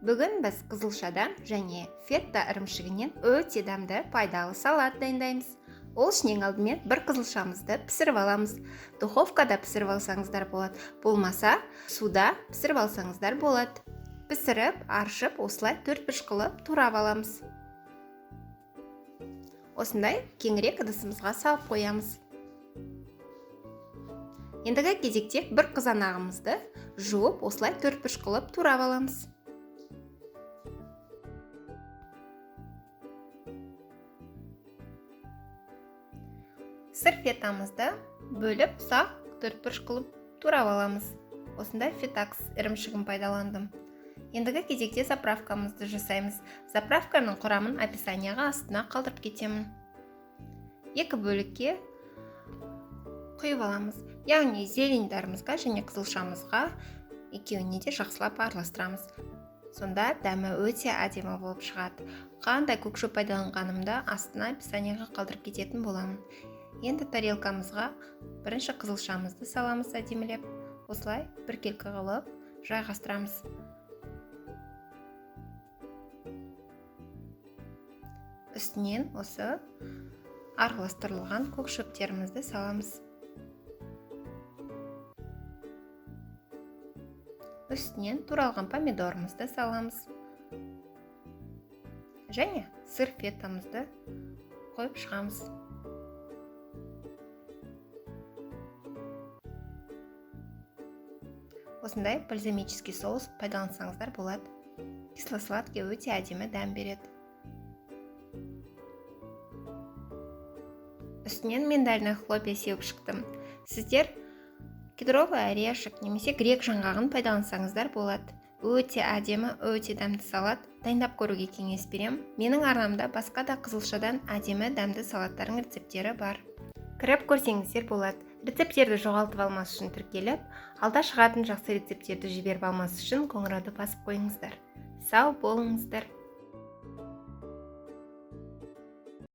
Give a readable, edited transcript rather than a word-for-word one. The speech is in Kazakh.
Бүгін біз қызылшадан және фета ірімшігінен өте дәмді пайдалы салат дайындаймыз. Ол үшін ең алдымен бір қызылшамызды пісіріп аламыз. Духовкада пісіріп алсаңыздар болады, болмаса суда пісіріп алсаңыздар болады. Пісіріп, аршып, осылай төрт бұрыш қылып турап аламыз. Осындай кеңірек ыдысымызға салып қоямыз. Ендігі кезекте бір қызанағымызды жуып, осылай төрт бұрыш қылып турап аламыз. Сыр фетамызды бөліп, ұсақ төрт бұрыш қылып турап аламыз. Осындай фетакс ірімшігін пайдаландым. Ендігі кезекте заправкамызды жасаймыз. Заправканың құрамын описанияға астына қалдырып кетемін. Екі бөлікке құйып аламыз. Яғни зеленьдарымызға және қызылшамызға екеуіне де жақсылап араластырамыз. Сонда дәмі өте әдемі болып шығады. Қандай көк шөп пайдаланғанымды астына описанияға қалдырып кететін боламын. Енді тарелкамызға бірінші қызылшамызды саламыз әдемілеп. Осылай біркелкі қылып жайғастырамыз. Үстінен осы араластырылған көк шөптерімізді саламыз. Үстінен туралған помидорымызды саламыз. Және сыр фетамызды қойып шығамыз. Осындай бальзамический соус пайдалансаңыздар болады. Кисло-сладкий өте әдемі дәм береді. Үстінен миндальный хлопья сеуіп шықтым. Сіздер кедровый орешек немесе грек жаңғағын пайдалансаңыздар болады. Өте әдемі, өте дәмді салат. Дайындап көруге кеңес беремін. Менің арнамда басқа да қызылшадан әдемі дәмді салаттардың рецепттері бар. Кіріп көрсеңіздер болады. Рецепттерді жоғалтып алмас үшін тіркеліп, алда шығатын жақсы рецепттерді жіберіп алмас үшін қоңырауды басып қойыңыздар. Сау болыңыздар.